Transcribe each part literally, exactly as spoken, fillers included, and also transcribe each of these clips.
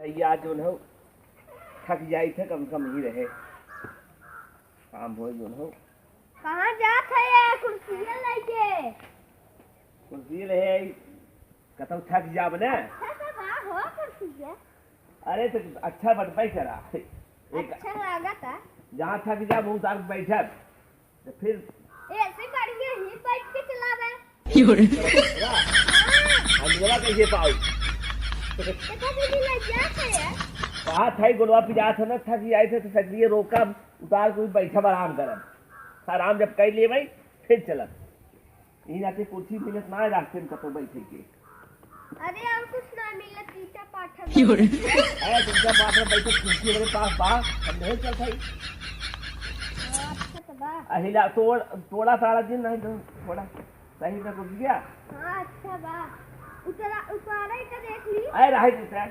भैया जौन हो, थक जाई थे, कम से कम ही रहे, काम होई जौन हो। कहाँ जात है ये कुर्सिया लेके? कुर्सी रहे, कतौ थक जाब ना। अच्छा तो बा हो कुर्सिया। अरे तो अच्छा बटबै करा। एक अच्छा लागत है। जहाँ थक जाब, उतार के बैठब। तो फिर ऐसे बढ़िया ही बैठ के चलावे। की हो रे? अंजलवा कैसे पाऊ? देखा दीदी लग जात है यार। कहा था गोलवा पिरात है ना, थक जाए थे तो सगरिये रोकब, उतार के बैठब, आराम करब। आराम जब कर लिए भाई, फिर चलब। यही नाते कुर्सी मिलत ना है रास्ते में कतौ बैठे के। अरे, और कुछ ना मिलत, ईटा पाथर की हो रे? बैठे। अरे, तुमका बाप रे, बैठे कुर्सी मेरे पास बा, हम नहीं चल भाई। हाँ, अच्छा तो बा। अहिला तोड़, तोड़ा तारा दिन नहीं तो थोड़ा सही में कुछ गया। हाँ, अच्छा बा। उतरा, उतारा इतना देख ली। अरे, रहे थे सर,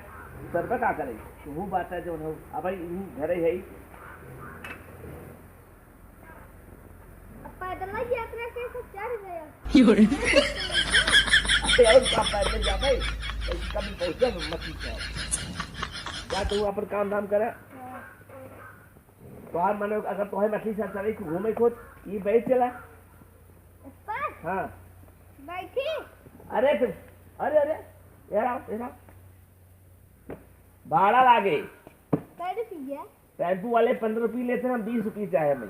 सर पे का करे? तू बात है जो हो, अब भाई यहीं घरे है। अब पैदल ही यात्रा कैसे चढ़ गया? की हो रे? अरे, और का पैदल जा भाई? कभी पहुंचा मत पीछे। जा तू अपन काम धाम करा। हाँ। तोहार माने अगर तोहे मछली सर चले घूमे खोज, ई बैठ चला। ऊपर? हाँ। बैठी? अरे फिर, अरे, अरे, यार आओ, यार आओ। भाड़ा लागे। कै रुपया? टेम्पू वाले पन्द्रह रुपये लेते हैं, हम बीस रुपये चाहे भाई,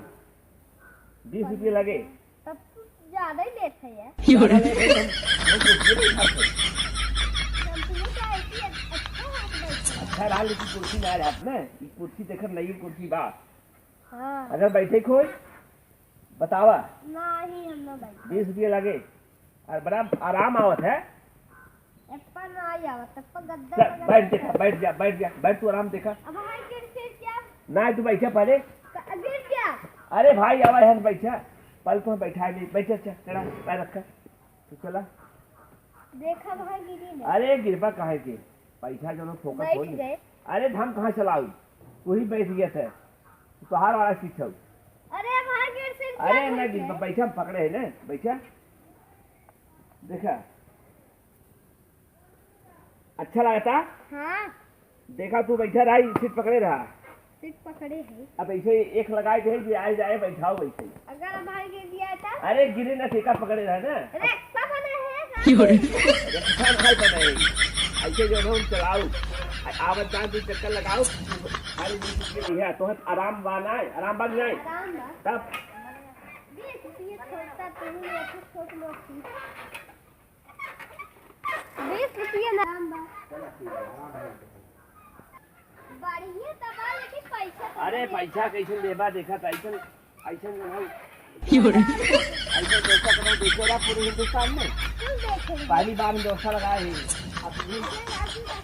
बीस रुपये लगे। तब तो ज्यादा ही लेते हैं यार। ज्यादा लेते हैं, हम, हम कुछ भी नहीं खाते। टेम्पू में तो ऐसी अच्छा हाथ बैठता है। अच्छा रहा, लेकिन कुर्सी ना रहा ना, ये कुर्सी देखकर नई कुर्सी बा। हाँ। अगर बैठे खोज, बतावा। नहीं, हम ना बैठे। बीस रुपये लगे। और बड़ा आराम आवत है। एप्पा ना आवत, एप्पा गद्दा चल, वगैरह बैठ देखा, बैठ जा, बैठ जा, बैठ तू आराम देखा। अब भाई गिर फिर क्या? ना, तू बैठा पहले। क-, गिर क्या? अरे भाई, आवा यहाँ बैठा। पहले तो बैठा है, बैठा, अच्छा, चढ़ा, पैर रखा। तू चला। देखा भाई गिरी ना। अरे गिरबा काहे के? पैसा जो लोग फोकट बैठ हो गए। अरे हम कहाँ चलाऊ? तू ही बैठ गया था। तोहार वाला सीट है। अरे भाई गिर फिर क्या अरे ना बैठे? गिरबा, बैठा, हम पकड़े है ना, बैठा। देखा। अच्छा लागता? हाँ। देखा तू बैठा रहा, सीट पकड़े रहा। सीट पकड़े है। अब ऐसे एक लगाए के है कि आए जाए बैठाओ वैसे। अगर हमारे गिर गया तो? अरे गिरे ना, ठेका पकड़े रहा ना। अरे एक्स्ट्रा बना है ना? की हो रे? एक्स्ट्रा भाई बना है। ऐसे जो है हम चलाओ। आ-, आवत जान तू चक्कर लगाओ। खाली बीस रुपये लिया, तो आराम बा ना, आराम बा नहीं? आराम बा। तब? बीस रुपये छोड़ता तू, ये तो छोट मोट चीज। बीस रुपये ना। बढ़िया तो बा, लेकिन पैसा तो अरे नहीं है। पैसा कैसे देबा, देखा तो ऐसन, ऐसन जो है, की हो रे? ऐसन पैसा कमाई देखे रहा पूरे हिंदुस्तान में। तू देख ले। पहली बार में व्यवस्था लगाए हैं। अब ये अरे राजू का